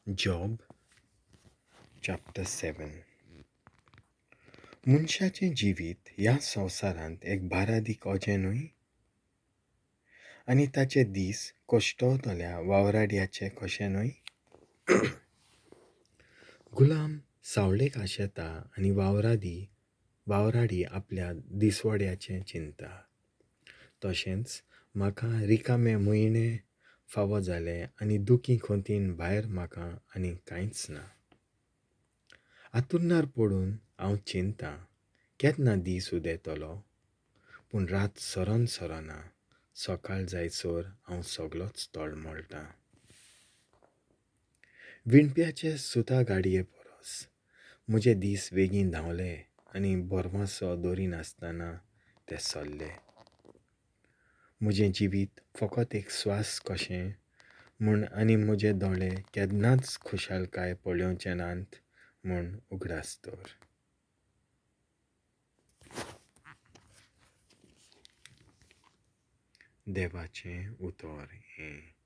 Job chapter 7. मनशाचें जिवीत ह्या संवसारांत एक बारादीक अजें न्हय, आनी ताचे दीस कश्टवतल्या वावराड्याचे कशे न्हय? गुलाम सावळेक आशेता आनी वावराडी आपल्या दिसवड्याचें चिंता. तशेंच म्हाका रिकामे म्हयने फावो जाले आनी दुखी खोंतीन भायर म्हाका आनी कांयच ना. आतुरनार पडून हांव चिंता केन्ना दीस उदेतलो, पूण रात सरोन सरना, सकाळ जायसर हांव सगलोच तळमळटां. विणप्याचे सुता गाडये परस म्हजे दीस वेगीन धांवले आनी भरवासो दवरिनासतना ते सरले. म्हजें जिवीत फकत एक स्वास कशें म्हूण आनी म्हजे दोळे केन्नाच खुशालकाय पळोवचे नात म्हूण उगडास दवर. देवाचें उतर हें.